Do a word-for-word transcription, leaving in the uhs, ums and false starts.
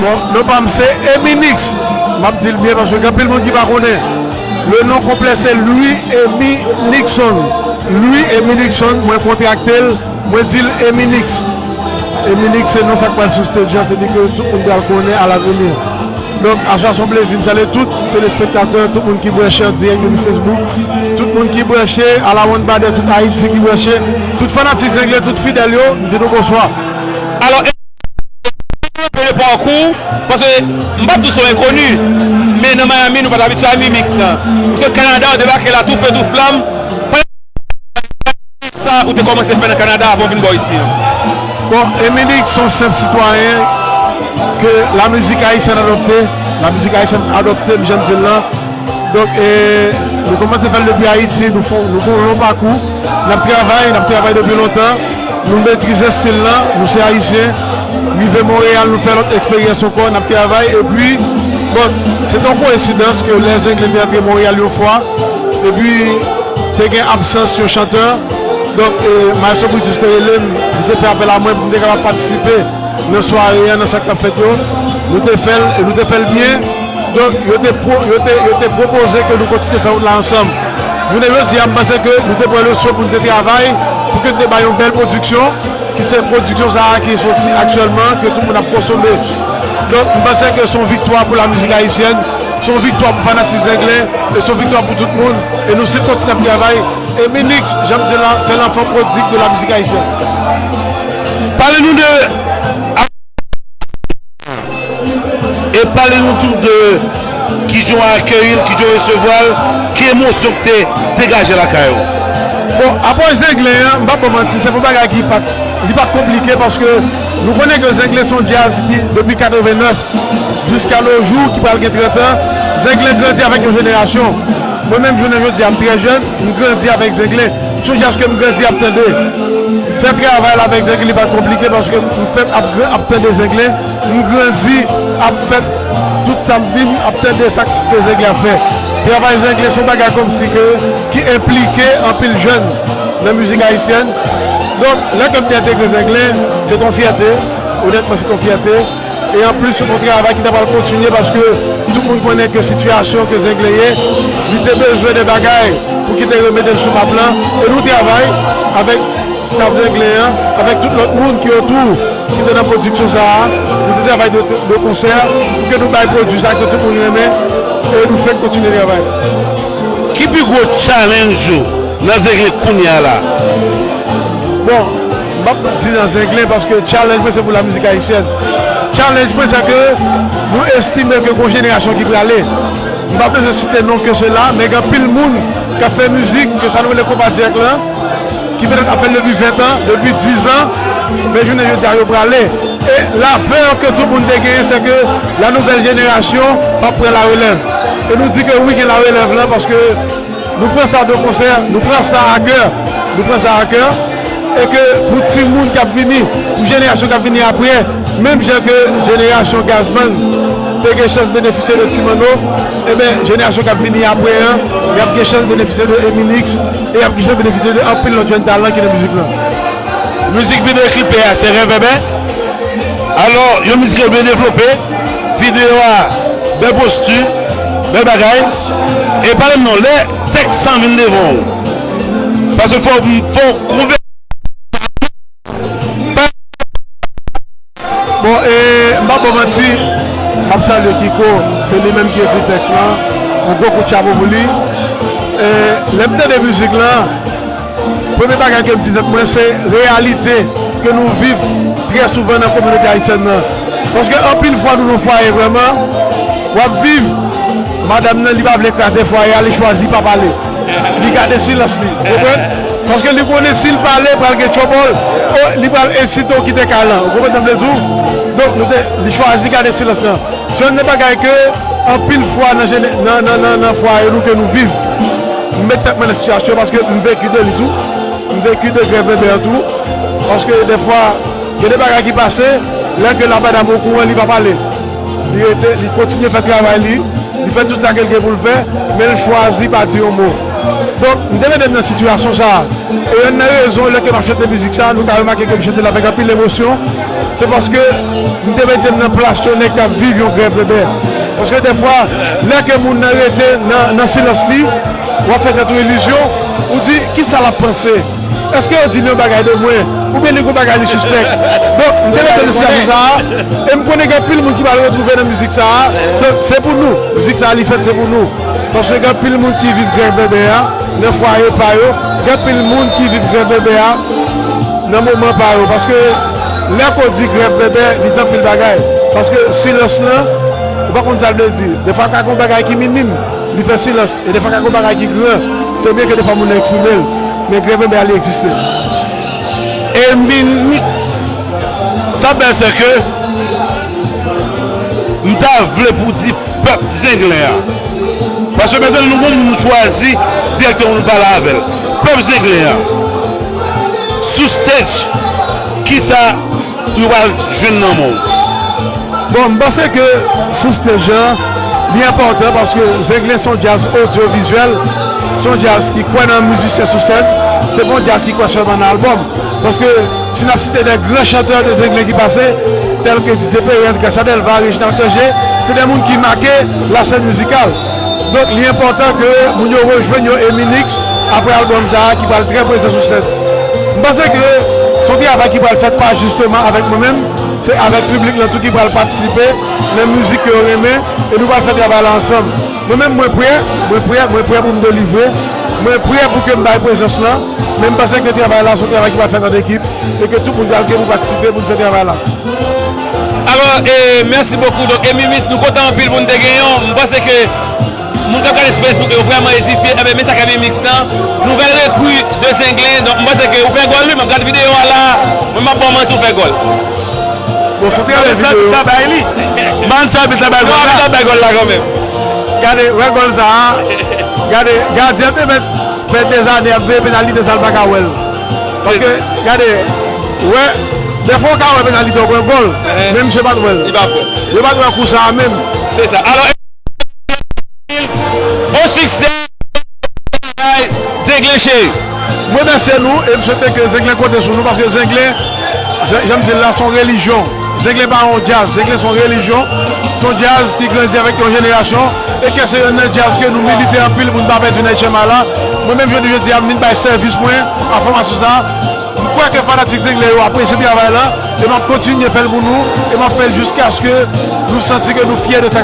Bon, non pa m se Eminix. M ap di l byen paske gen anpil moun ki pa konnen. Le non konplè se Louis Emi Nixon. Louis Emi Nixon, mwen kontrakte l, mwen di l Eminix. Eminix se non sa k pral sou stage an, se li ke tout moun pral konnen alavini. Donk, aswè a se yon plezi. M salye tout telespektatè, tout moun ki branche an dirèk depi Facebook, tout moun ki branche a la One Badè, tout Ayiti ki branche, tout fanatik Zenglen, tout fidèl yo, m di nou bonswa. Alò, e, de pakou, paske m pa t di w se yon enkoni, men nan Miami, nou pa t abitye a Eminix nan. Ou sot Kanada, ou debake la, tou fe, tou flanm. Sa ou te kòmanse fè nan Kanada avan w vin bò isi an? Bon, Eminix se yon senp sitwayen ke la mizik ayisyèn adopte. La mizik ayisyèn adopte m, jan m di l lan. Donk, e, nou kòmanse fè l depi Ayiti, nou fè, nou gen yon lon pakou. N ap travay, n ap travay depi lontan. Nou metrize estil lan, nou se Ayisyen. Rive Monreyal, nou fè lòt eksperyans ankò, n ap travay. Epi, bon, se te yon koyensidans ke lè Zenglen te antre Monreyal yon fwa. Epi, te gen absans yon chantè. Donk, e, Maestro Brutus te rele m, li te fè apèl a mwen pou m te kapab patisipe nan sware an, nan sa k t ap fèt yo. Nou te fè l, e nou te fè l byen. Donk, yo te, pwo- yo te, yo te pwopoze ke nou kontinye fè wout la ansanm. Jounen jodi a, m panse ke nou te pran leson pou nou te travay, pou ke nou te bay yon bèl pwodiksyon, ki se pwodiksyon sa a ki soti aktyèlman, ke tout moun ap konsome. Donk, m panse ke se yon viktwa pou la mizik ayisyèn, se yon viktwa pou fanatik Zenglen, e se yon viktwa pou tout moun. E nou si kontinye ap travay. Eminix, jan m di la, se l'enfant prodigue de la musique haïtienne. Pale nou de E pale nou tou de kijan w akeyi l, kijan w resevwa l, ki emosyon k te degaje lakay ou? Bon, apwòch Zenglen an, m p ap ba w manti, se yon bagay ki pa t, li pa t konplike paske nou konnen ke Zenglen se yon djaz ki, depi katrevenèf jiska lo jou, ki pral gen trant an, Zenglen grandi avèk yon jenerasyon. Mwen menm, jounen jodi a, m trè jèn, m grandi avèk Zenglen. Se yon djaz ke m grandi ap tande. Fè travay la avèk Zenglen, li pa t konplike paske m fèt ap, ap tande Zenglen. M grandi ap fèt tout sa m viv, ap tande sa ke Zenglen ap fè. Travay Zenglen se yon bagay kòmsi ke, ki enplike anpil jèn nan mizik ayisyèn. Donk, lè ke m te entegre Zenglen, se t on fyète. Onètman, se t on fyète. E anplis, se t on travay ki ta pral kontinye paske tout moun konnen ke sitiyasyon ke Zenglen ye, li te bezwen de bagay pou ki te remete l sou map lan. E nou travay avèk staff Zenglen an, avèk tout lòt moun ki otou, ki te nan pwodiksyon sa a. Nou te travay de, de konsè pou ke nou bay pwodui sa ke tout moun renmen. E nou fèk kontinye travay. Ki pi gwo challenge ou nan Zenglen kounye a la? Bon, m p ap di nan Zenglen paske challenge mwen se pou la mizik ayisyèn. Challenge mwen se ke nou estime ke gon jenerasyon ki prale. M pa bezwen site non ke sela, men gen anpil moun k ap fè mizik, ke sa nou rele konpa dirèk lan, ki petèt ap fè l depi ven an, depi diz an, men jounen jodi a yo prale. E lapè ke tout moun te genyen, se ke la nouvèl jenerasyon p ap pran larelèv. E nou di ke wi, gen larelèv lan, paske nou pran sa de konsè, nou pran sa a kè, nou pran sa a kè, e ke pou timoun k ap vini, pou jenerasyon k ap vini apre, menm jan ke jenerasyon Gazzman te gen chans benefisye de Ti Manno, ebyen, jenerasyon k ap vini apre an, y ap gen chans benefisye de Eminix, e y ap gen chans benefisye de anpil lòt jèn talan ki nan mizik lan. Mizik videyo klipe a, se Rèv Bèbè. Alò, yon mizik yo byen devlope, videyo a, bèl posti, bèl bagay. E pale m non, lè tèks sa vin devan ou, paske fò, fò konvè- Bon, e, m p ap ba w manti, m ap salye Kiko, se li menm ki ekri tèks lan, yon gwo kout chapo pou li. E, lè m tande mizik lan, premye bagay ke m di tèt mwen, se reyalite ke nou viv trè souvan nan kominote ayisyèn nan. Paske anpil fwa nou nan fwaye vrèman, w ap viv, madanm nan li pa vle kraze fwaye a, li chwazi pa pale. Li gade silans li, ou konprann? Paske li konnen si l pale, pral gen trouble, o, li pral ensite w kite kay lan, ou konprann sa m vle di w? Donk, nou te, li chwazi gade silans lan. Se youn nan bagay ke anpil fwa nan jene-, nan, nan, nan, nan fwaye nou ke nou viv. M met tèt mwen nan sitiyasyon paske m veki de li tou. M veki de Grèv Bèbè an tou. Paske dèfwa, gen de bagay ki pase, lè ke la madam okouran, li pa pale. Li rete, li kontinye fè travay li, li fè tout sa ke l gen pou l fè, men l chwazi pa di yon mo. Donk, m te rete nan sitiyasyon sa a. E yonn nan rezon, lè ke m ap chante mizik sa a, nou ka remake ke m chante l avèk anpil emosyon. Se paske m te mete m nan plas yon nèg k ap viv yon grèv bèbè. Paske dèfwa, lè ke moun nan rete nan, nan silans li, w ap fè tèt ou ilizyon, ou di, "Kisa l ap panse? Èske yo di l yon bagay de mwen? Oubyen li gon bagay li sispèk?" Donk, m te rete nan sitiyasyon sa a, e m konnen gen anpil moun ki pral retwouve nan mizik sa a. Donk, se pou nou. Mizik sa a, li fèt, se pou nou. Paske gen anpil moun ki viv grèv bèbè a nan fwaye pa yo. Gen anpil moun ki viv grèv bèbè a nan moman pa yo. Paske lè ke w di grèv bèbè, li di anpil bagay. Paske silans lan, ou pa konn sa l vle di. Defwa, ka gen yon bagay ki minim, li fè silans. E defwa, ka gen yon bagay ki gran, se byen ke defwa moun nan eksprime l. Men grèv bèbè a, li egziste. Emil Mix, sa bèl se ke m ta vle pou di pèp Zenglen an. Paske mentnan nou gon moun nou chwazi dirèkteman pou nou pale avè l. Pèp Zenglen an. Sou stage, kisa yo pral jwenn nan men w? Bon, m panse ke sou stage lan, li enpòtan paske Zenglen se yon djaz odyovizyèl, se yon djaz ki kwè nan mizisyen sou sèn, se pa yon djaz ki kwè sèlman nan albòm. Paske si n ap site de gran chantè de Zenglen ki pase, tèl ke Didier Perez, Gracia Delva, Reginald Cangé, se de moun ki make lasèn mizikal. Donk, li enpòtan ke moun yo rejwenn yo Emil Mix apre albòm sa a ki pral trè prezan sou sèn. M panse ke se yon travay ki pral fèt pa jisteman avèk mwen menm, se avèk piblik lan tou ki pral patisipe nan mizik ke yo renmen e nou pral fè travay la ansanm. Mwen menm, mwen prè, mwen prè, mwen prè pou m delivre, mwen prè pou ke m bay prezans lan, men m panse ke travay la se yon travay ki pral fèt an ekip e ke tout moun pral gen pou patisipe pou n fè travay la. Alò, e, mèsi bokou. Donk, Emil Mix, nou kontan anpil pou n te genyen w. M panse ke moun k ap gade sou Facebook yo vrèman edifye. Enben, men sa k Emil Mix lan, nouvèl rekri de Zenglen. Donk, m panse ke ou fè gòl, wi, m ap gade videyo a la. Mwen, m ap ba w manti, ou fè gòl. Bon, sou travay videyo. Sa bay li. Man sa bit la bay gòl la. Sa bay gòl la kanmenm. Gade, wè gòl sa a. Gade, gadyen te mèt fè dèzane ap veye penalite sa, l pa ka wè l. Paske, gade, wè, dèfwa w ka wè penalite w pran gòl, men misye pa t wè l. Li pa t wè. Yo pa t wè kou sa a menm. Se sa. Alò, bon siksè, Zenglen cheri. Mwen remèsye nou e m swete ke Zenglen konte sou nou paske Zenglen, jan m di l la, se yon relijyon. Zenglen pa yon djaz, Zenglen se yon relijyon, se yon djaz ki grandi avèk yon jenerasyon, e ke se yonn nan djaz ke nou milite anpil pou n pa pèdi nan H M I la. Mwen menm, jodi jodi a, m vin bay sèvis mwen a fòmasyon sa a. M kwè ke fanatik Zenglen yo apresye travay la, e m ap kontinye fè l pou nou, e m ap fè l jiskaske nou santi ke nou fyè de sa k